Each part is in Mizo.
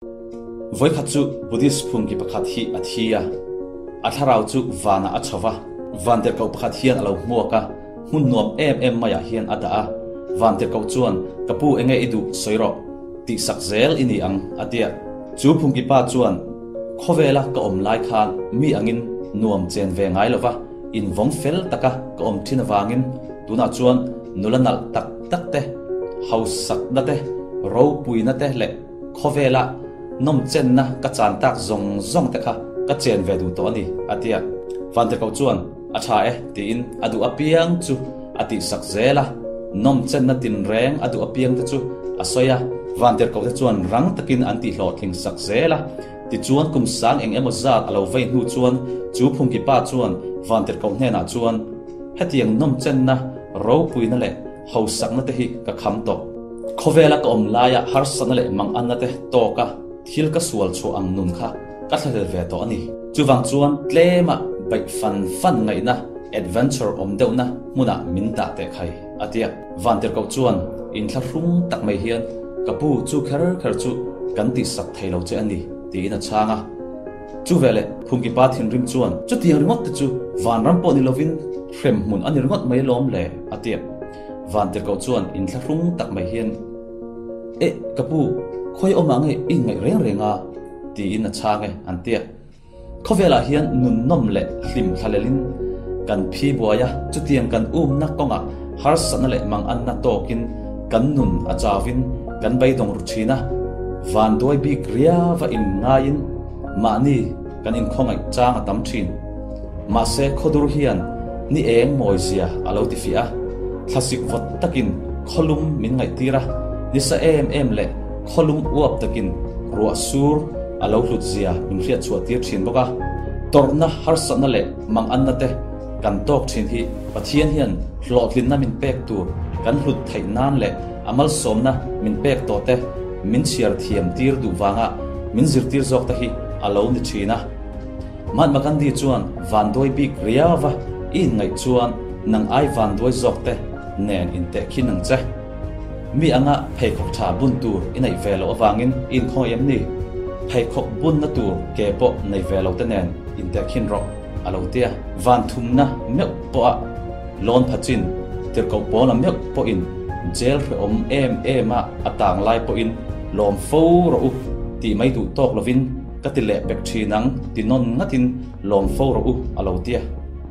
Vawikhat chu Buddhist phungki pakhat hi a thi a, a thlarau chu vanah a chho va. Vantirhkoh pakhat hian a lo hmuak a, hmun nuam em em maiah hian a dah a. Vantirhkoh chuan, Ka pu enge i duh sawi rawh, tihsak zel i ni ang, a ti a. Chu phungki pa chuan, Khawvela ka awm lai khan mi angin nuam chen ve ngai lo va, invawng fel taka ka awm thin avangin tunah chuan nula nalh tak tak te, hausakna te, ropuina te leh Khawvela nawmchenna ka chan tak zawng zawng te kha ka chen ve duh tawh a ni, a ti a. Vantirhkoh chuan, A tha e, tiin a duh apiang chu a tihsak zel a. Nawmchenna tinreng a duh apiang te chu a sawi a. Vantirhkoh te chuan rang takin an tihhlawhtling sak zel a. Tichuan kum sang eng emaw zat a lo vei hnu chuan chu phungki pa chuan Vantirhkoh hnenah chuan, Hetiang nawmchenna ropuina leh Hausakna te hi ka kham tawh. Khawvela ka awm laia harsatna leh manganna te tawka thil ka sual chhuah ang nun kha ka thlahlel ve tawh a ni. Chuvang chuan tlema baih fan fan ngaihna, adventure awm deuhna hmunah min dah teh khai, a ti a. Vantirhkoh chuan inthlahrung tak mai hian, Ka pu, chu kher kher chu kan tihsak thei lo che a ni, tiin a chhang a. Chu veleh Phungkipa thinrim chuan, Chutiang ringawt te chu vanram pawh ni lovin hremhmun a ni ringawt mai alawm le, a ti a. Vantirhkoh chuan inthlahrung tak mai hian, Eh, ka pu, khawi awmah nge i inngaih reng reng a? tiin a chhang e, an ti a. Khawvelah hian nunnawm leh hlim thlalelin kan phi buai a, chutiang kan umna kawngah harsatna leh manganna tawkin kan nun a chauvin kan beidawng ru thin a, vanduai bik riava inngaiin mahni kan inkhawngaih chang a tam thin. Mahse khawdur hian ni eng mawizia a lo tifiah a, thlasik vawt takin khawlum min ngaihtir a, nisa em em leh khawlum uap takin ruah sur a lo hlut zia min hriat chhuah tir thin bawk a. Tawrhna, harsatna leh manganna te kan tawk thin hi Pathian hian hlawhtlinna min pek tur kan hlut theih nan leh a malsawmna min pek tawh te min chhiar thiam tir duh vanga min zirtir zawk te hi a lo ni thin a. Mahatma Gandhi chuan vanduai bik riauva i inngaih chuan nang ai vanduai zawk te nen intehkhin ang che. Mi anga pheikhawk tha bun tur i neih ve loh avangin i inkhawngaih em ni? Pheikhawk bunna tur ke pawh nei ve lo te nen intehkhin rawh, a lo ti a. Van thumna meuh pawha lawn phachin tirhkoh pawla meuh pawhin jail hrehawm em em a a tang lai pawhin lawm fo rawh u tih mai duh tawk lovin ka ti leh pek thin ang ti nawn ngatin lawm fo rawh u, a lo ti a.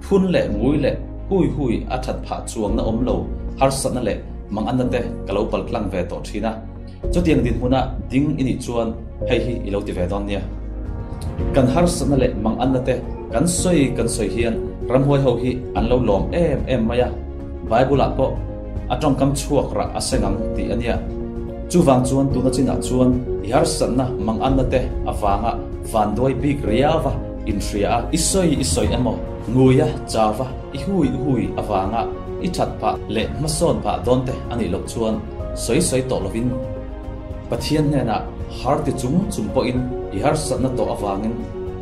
Phun leh ngui leh hui hui a that phah chuangna awm lo harsatna leh manganna te ka lo pal tlang ve tawh thin a. Chutiang dinhmuna ding i nih chuan hei hi i lo ti ve dawn nia. Kan harsatna leh manganna te kan sawi kan sawi hian ramhuai ho hi an lo lawm em em mai a, Bible ah pawh a tawngkam chhuak rah a seng ang tih a nia. Chuvang chuan tuna chinah chuan i harsatna manganna te avanga vanduai bik riau a inhria a, i sawi i sawi emaw, ngui a chau va, i hui i hui avanga i that phah leh hmasawn phah dawn te a nih loh chuan sawi sawi tawh lovin Pathian hnenah har ti chung chung pawhin i harsatna tawh avangin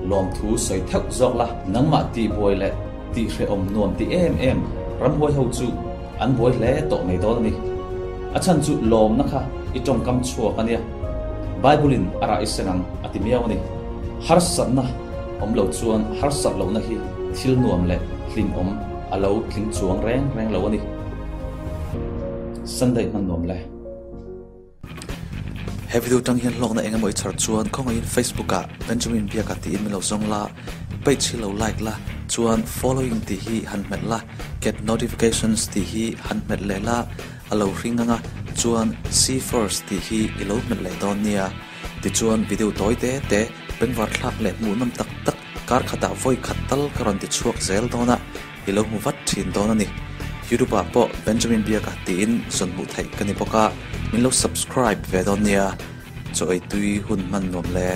lawmthu sawi theuh zawk la, nangmah tihbuai leh tihhrehawm nuam ti em em ramhuai ho chu an buai hle tawh mai dawn a ni. A chhan chu lawmna kha i tawngkam chhuak a nia. Bible-in a rah i seng ang a ti miau a ni. Harsatna awm lo chuan harsat lohna hi thil nuam leh hlimawm a lo tling chuang reng reng lo a ni. Sunday hman nuam le. He video tang hian hlawkna eng emaw i chhar chuan khawngaihin Facebook ah Benjamin Biaka tiin min lo zawng la, page hi lo like la, chuan following tih hi han hmet la, get notifications tih hi han hmet leh la, a lo hring ang a, chuan see first tih hi i lo hmet leh dawn nia. Tichuan video tawi te te, bengvar thlak leh hmuhnawm tak tak kar khatah vawi khat tal ka rawn ti chhuak zel dawn a, I lo hmu vat thin dawn a ni. YouTube ah pawh Benjamin Biaka tiin zawn hmuh theih ka ni bawk a, min lo subscribe ve dawn nia. Chaw ei tui hun hman nuam le.